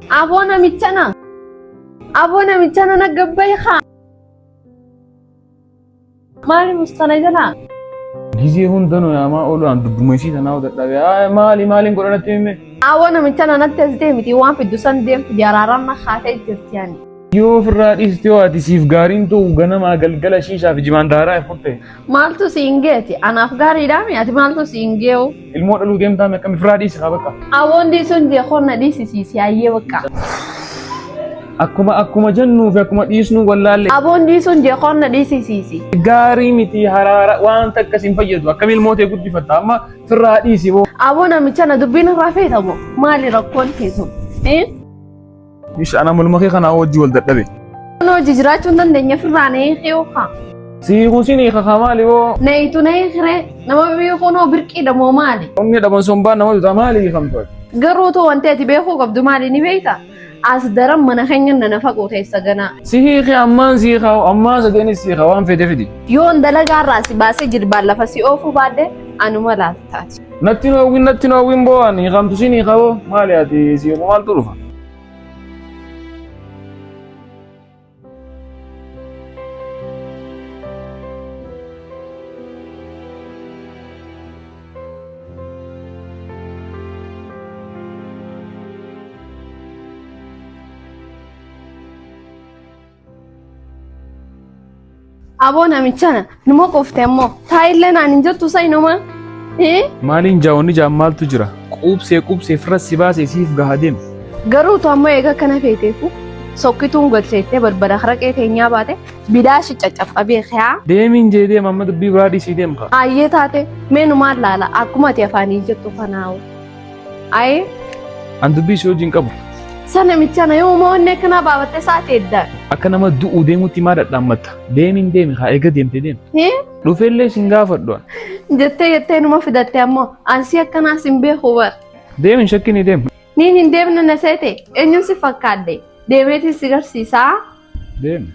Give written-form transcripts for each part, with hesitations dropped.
Aboo namichana. Aboo namichana na gabbayi haa. Maali mustana jalaa? Gizee hunda nu yaamaa oolu an dubbuma isii tanaa dadhabe. Haa maali maaliin godha natti hime? Aboo namichana natti as deemiti waan fiddu san deemtu jaraaraan na haatee jirti ani. Yoo ofirraa dhiiste yoo ati siif gaariin ta'u ganamaa galgala shiishaa fi jimaan daaraa furte. Maaltu si hin geeti? Anaaf gaariidhaami ati maaltu si hin gee'u? Ilmoo dhaluu deemtaa akkam ofirraa dhiisi haa bakka. Aboon dhiisuun jee konna dhiisisiisi hayyee bakka. Akkuma akkuma jennuu fi akkuma dhiisnu wallaalle. Aboon dhiisuun jee konna dhiisisiisi. Gaarii miti haraara wanta akkas hin fayyadu akkam ilmoo ta'e guddifatta amma firraa dhiisi boo. Aboo namicha na dubbiin irraa feetamu maali rakkoon teessu? Ish ana mulma kee kanaa wajji wal dadhabe. Kun hojii jiraachuu hin dandeenye firraa na hiikee kaa. Siikuu siin hiika kaa maali boo. Na hiitu na hiikiree nama beekuun birqiidha moo maali? Onni dhaban sombaan nama tuta maali hiikamtu ati? Garuu too wanti ati beekuu qabdu maali ni beektaa? As daran mana keenya nana fagoo keessa ganaa. Si hiiki ammaan si hiika ammaan sadeenis si hiika waan fedhe fidi. Yoon dalagaa irraa si baasee jilbaan lafa si oofuu baadhe anuma laaltaati. Natti noowwin natti noowwin boo ani hiikamtu siin hiika boo maali ati si hiiku maaltu dhufa? Aboo namichana numa qofte ammoo taa'illee naan hin jettu sa inuma. Maaliin jaawonni jaan maaltu jira? Quubsee quubsee firra si baasee siif gaha deema. Garuu tu ammoo eega kana feeteefu sokkituun galcheettee balbala haraqee teenyaa baate bilaashi caccabqabee haa. Deemiin jee deema amma dubbii biraa dhiisii deema kaa. Ayyee taate mee numaan laala akkuma ati afaanii jettu kanaawu. Ayee. An dubbii si wajjin qabu. Sa namichana yoo onnee akkanaa baafattee saa teedda. Akka nama du'uu deemutti maa dhadhaammatta? Deemiin deemi haa eega deemte deemi. Dhufeellee sin gaafadhu an. Jettee jettee numa fidatte ammoo ansii akkanaa sin beeku bar. Deemi hin shakkinii deemi. Niin hin deemne na seete eenyuun si fakkaadde deemeetiin si garsiisaa. Deemi.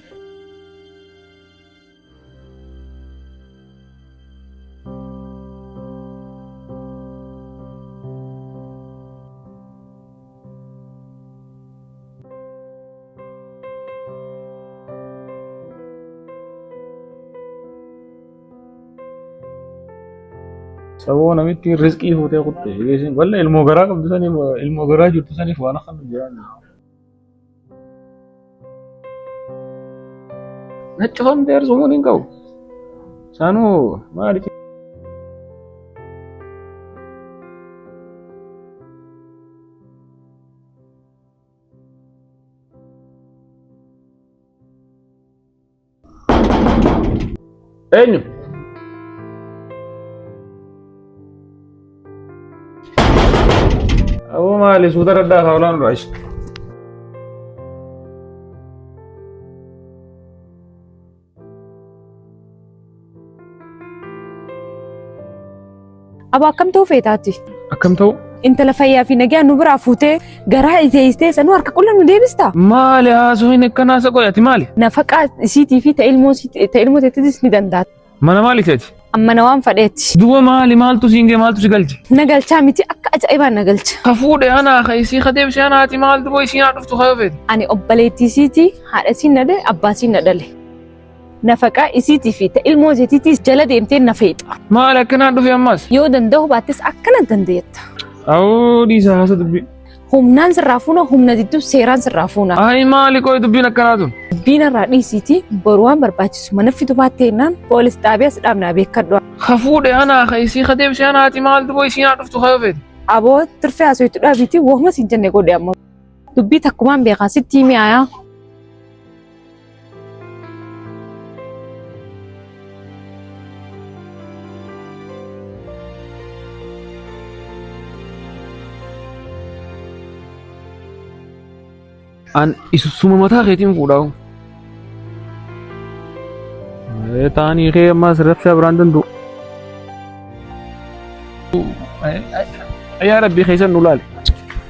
Saboo namitti rizqii fuutee kutte. Walla ilmoo garaa qabdu saniif ilmoo garaa jirtu saniif waan akkana jiraan. Na cufamtee arsumuun hin qabu. Sanuu maali? Eenyu? Aboo maali suuta raddaa kaawlaan dura ishi. Aboo akkam ta'uu feetaati? Akkam ta'u? Intala fayyaa fi nagaa nu biraa fuutee garaa iteessitee sanuu harka qulla nu deebistaa? Maali haasofni akkanaa isa qoy ati maali? Nafaqaa isiitii fi ta ilmoo ta ilmoo teettitis ni danda'a. Mana maali teeti? Amma na waan fadheetti. Duba maali maaltu siin ga'e maaltu si galche? Na galchaa miti akka ajaa'ibaan na galcha. Ka fuudhe anaa ka isii ka deebise anaa ati maal duba isiin haa dhuftu ka yoo feete? Ani obboleettii isiitii haadha isiin na dale abbaa isiin na dhale. Nafaqaa isiitii fi ta ilmoo isiitiitis jala deemtee na feexa. Maali akkanaan dhufe ammas? Yoo danda'u baattes akkana dandeetta. Awoo dhiisa haasa dubbii. Humnaan sirraa fuuna humna didduu seeraan sirraa fuuna. Ayi maali qoy dubbiin akkanaa tun? Dubbiin irraa dhiisiitii boru waan barbaachisu mana fidu baattee jennaan poolis xaabiyaas dhaabnaa beekadhu. Ka fuudhe anaa ka isii ka deebise anaa ati maal duba isiin haa dhuftu ka yoo feete? Aboo tirfee haasoftu dhaabiitii wohuma siin jenne godhe amma. Dubbii takkumaan beekaa sitti himi ayaa. An isuma mataa keetiin fuudhaa. Taanii kee ammaas rabshaa biraan danda'u. Yaa Rabbii keessan nu laali.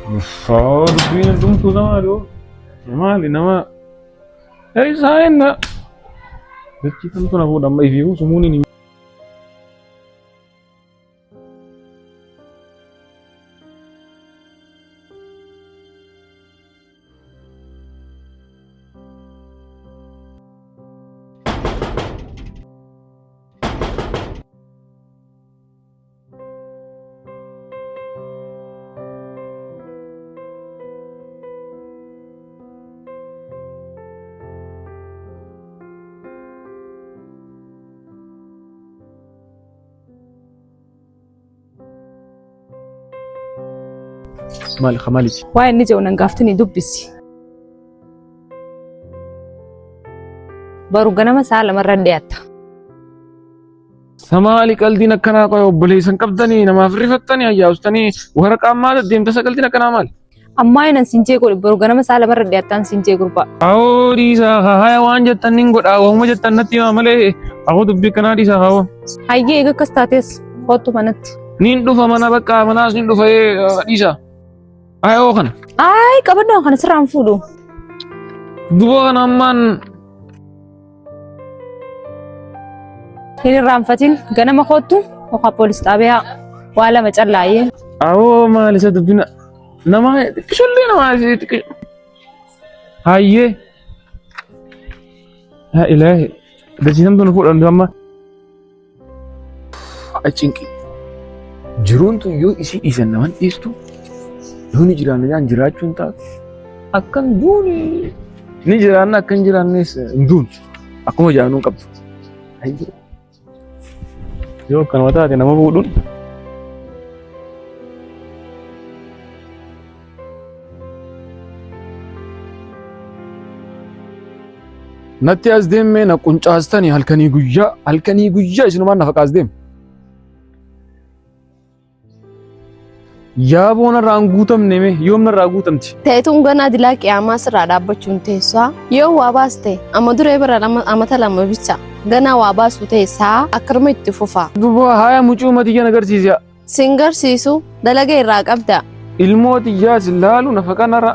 Dubbiin hin dhumtuu maali hoo? Maali nama Eessaa enna? Dachii kamtu na fuudha amma ifiifuu sumuun hin Maali maaliiti? Waa inni jedhu nan gaaftini dubbisi. Baru ganama sa'a lamarra dhiyaatta. Samaali qaldiin akkanaa qoy obboleessan qabdanii namaaf rifattanii ayyaabstanii waraqaan maal deemta qaldiin akkanaa maali? Ammaa inni siin jee godhu baru ganama sa'a lamarra dhiyaattaan siin jee gurbaa. Awoo dhiisaa haya waan jettan nin godhaa waanuma jettan natti himaa malee awoo dubbii akkanaa dhiisaa hawoo. Hayyee eega akkas taates kottu manatti. Nin dhufa mana bakka manaas nin dhufa dhiisaa. Ayoo kana. Ayi qabadhu kana sirraan fuudhu. Duba kana ammaan Hin irraanfatin ganama kottu yookaan poolis xaabiyaa waa lama callaayee. Awoo maal isa dubbina nama xiqqishollee nama xiqqisho. Hayyee. Yaa ilaahi dachii namtu nu fuudhan amma. Cinqi. Jiruun tun yoo isii dhiisan naman dhiistu yoo ni jiraanne jaan jiraachuu hin taatu. Akkan duuni ni jiraanna akkan jiraannes hin duun akkuma jaanuu hin qabdu. Yoo akkanuma taate nama fuudhuun. Natti as deemee na quncaastanii halkanii guyyaa halkanii guyyaa isinumaan nafa qaas deema. Yaa boona irraa hin guutamne mee yoom narraa guutamti? Teetuun ganaa dilaa qiyaamaa sirraa dhaabbachuun teessaa yoo waa baaste amma duree bira amata lama bicha ganaa waa baasu teessaa akkanuma itti fufa. Duuba haaya mucuu matiyyan agarsiisa. Sin garsiisu dalaga irraa qabda. Ilmoo xiyyaas laalu nafa kanarra.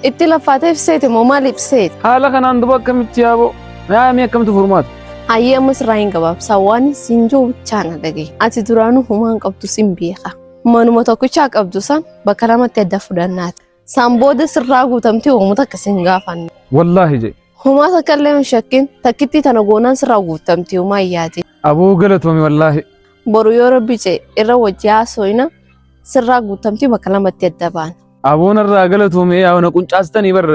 Itti laffaatee ibseeti moo maal ibseeti? Haala kanaan duuba akkamitti yaaboo? Yaa mee akkamitti furmaata? Hayyee amma sirraa hin gabaabsaa waan sin jiru bichaa na dhagaye. Ati duraanuu humaan qabdu sin beeka. Manuma tokkichaa qabdu san bakka lamatti adda fudhannaati. San booda sirraa guutamtee uummata akka sin gaafanne. Wallaahi je. Humaa takka illee hin shakkin takkitti tana goonaan sirraa guutamtee humaa hin yaadin. Aboo galatoomi wallaahi. Boru yoo rabbi ce irra wajji haasofna sirraa guutamtee bakka lamatti adda baana. Aboon irraa galatoomi yaa na quncaastanii bar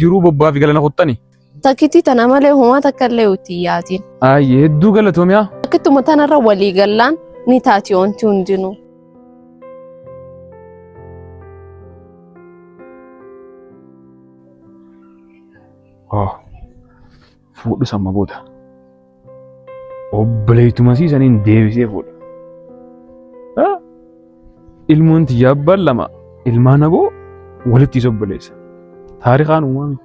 jiruu bobbaa fi galana kuttanii. Takkitti tana malee humaa takka illee itti hin yaadin. Ayyee hedduu galatoomi yaa. Takkittuma tanarra walii gallaan ni taati wanti hundinuu. Fuudhu samma booda. Obboleettuma siisaniin deebisee fuudha. Ilmoon tiyya abbaan lama ilmaan aboo walitti isa obboleessa. Taarikaan uumame.